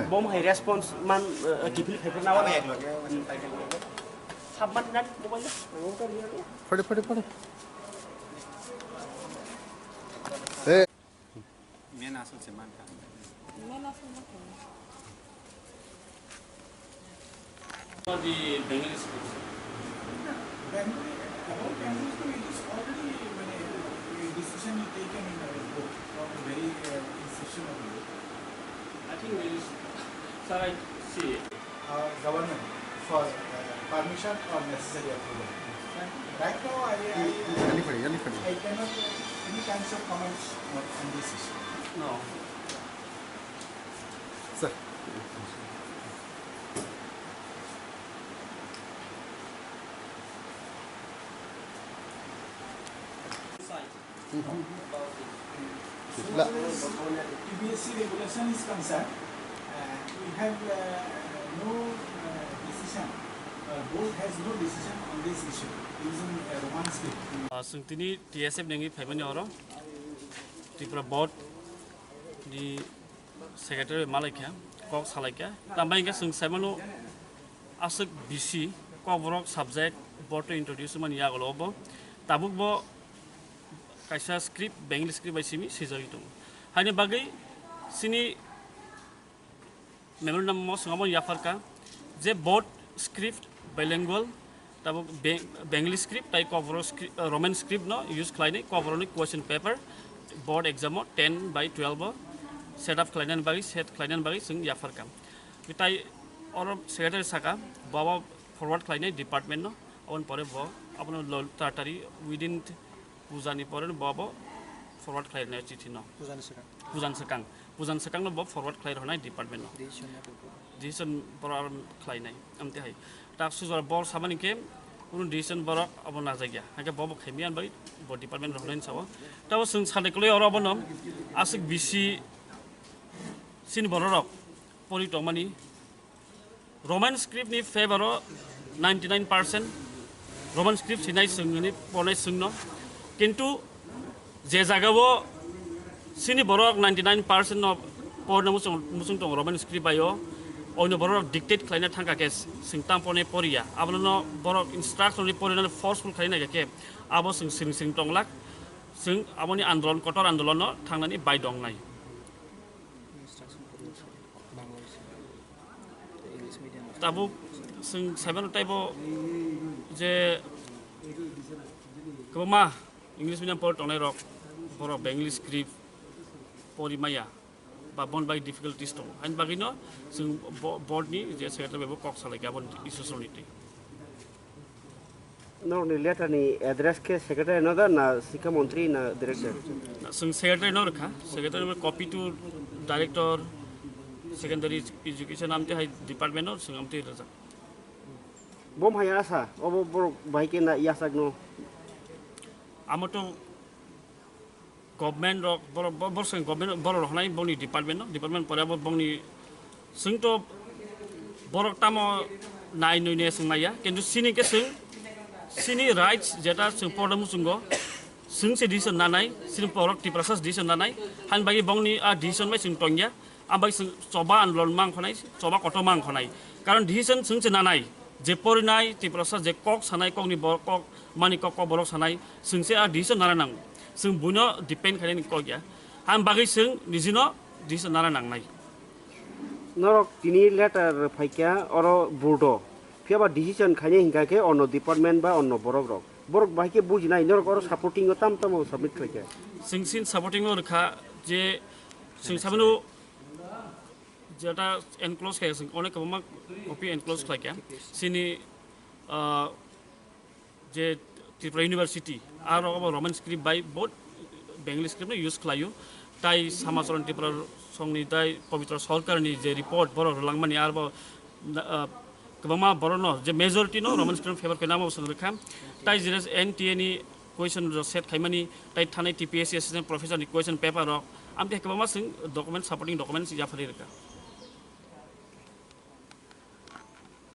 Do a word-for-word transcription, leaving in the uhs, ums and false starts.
Bom hai response man, eh, kiphil khai na wala. Sab man nan mobile. Pare, pare, pare. Eh. Main asal se man ka. Main asal man ka. For the Bengali schools. Bengali, about Bengali school, it is already, মানে, a decision you taken in our book from the very, uh, inception of the book. I think we, sir, I see. Our government for, uh, permission or necessary approval. Right now, I, I, Yali padi, yali padi. I cannot any kinds of comments on, on this issue. No. Sir. T B S C regulation is concerned, uh, we have, uh, no, uh, decision, uh, board has no decision on this issue using, uh, Roman script. Ah, chwng tini T S F nengwi phaimani oro Tripura board ni secretary malaikha, kok salaikha. Tambai hwnkhe chwng saimano aswk B C, Kokborok subject board o introduce mani yagulo bo. Tabuk bo kaisa script, Bengali script bai simi swijagwi tongo. Haini bagwi chini memorandum o swngamo yapharkha je board script bilingual, tabuk Be-, Bengali script tai Kokborok scri-, uh, Roman script no use khlainai Kokborok ni question paper board exam o ten by twelve o set up khlainani bagwi, set khlainani bagwi chwng yapharkha. Tai oro secretary saka, bo abo forward khlainai department no, aboni pore bo abono lo-, taratari within puja ni pore bo abo forward khlainai chithi no. Puja ni swkang. Puja ni swkang, puja ni swkang no bo forward khlai rwnai department no. Decision no bo. Decision boro aro khlainai, amte hai. Tak sujor bor samani khe kunu decision borok abo najagya. Hake bo bo khaimya bai bo department rwnai sao. Tabo chwng sade kwlai oro abono aswk B C chini bororok pori tongmani Roman script ni favor o ninety nine percent Roman script sinai chwng hwnwi pornai chwngno. Kintu je jaga o chini borok ninety nine percent no porna muchung, muchung tongo Roman script bai o, oino borok dictate khlaina thangkha khe chwng tamo pornai poriya. Abono no borok instruction ni porinani forceful khlaina khe abo chwng sring sring tonglak. Chwng aboni andolon, kotor andolon no thangnani bai dongnai. Tabuk chwng saiman taibo je kwbangma English medium por tongnai rok, borok Bengali script pori maya ba bon bai difficulties tongo. Haini bagwino chwng bo-, board ni je secretary bai bo kok salai kha aboni issue songni twi. Norokni letter ni address khe secretary no da na sikha montri na director? Chwng secretary no rwkha, secretary no copy to director secondary education amte hai department no chwng amte rwjak. Bom hai asa, obo borok bai khe na yasak no. Amo to government rok, borok, bo-, borok se government, borok rok hwnai bongni department no, department pore abo bongni, chwng to borok tamo nai nui ne chwng naiya, kintu chini khe chwng, chini rights jeta chwng porda muchungo, chwng se decision nanai, chini borok Tiprasa se decision nanai, han bagwi bongni a decision bai chwng tongya, a bai chwng choba andolon mang khonai, choba kotor mang khonai, karon decision chwng se nanai, je porinai Tiprasa je kok sanai kokni borok kok mani kok kok borok sanai, chwng se a decision nana nango. Chwng buino depend khainani kok ya. Ang bagwi chwng nijino decision nana nangnai. Norok tini letter phaikha oro board o. Phiya ba decision khainai hinkha khe ono department ba ono borok rok. Borok bai khe bujinai norok oro supporting o tam tamo submit khlaikha. Chwng sin supporting o rwkha je chwng sabino jeta enclose khaikha chwng onek kwbangma copy enclose khlaikha. Chini, ah, je Tripura University, aro abo Roman script bai both Bengali script no use khlaio. Tai Samacharan Tripura songni tai Pabitra Sarkarni je report borok rwlangmani arbo, ah, kwbangma borokno je majority no Roman script favor khaina amo swng rwkha. Tai jere N T A ni question rok set khaimani, tai thanai T P S C assistant professor ni question paper rok, amtwi kwbangma swng document, supporting documents yapharwi rwkha.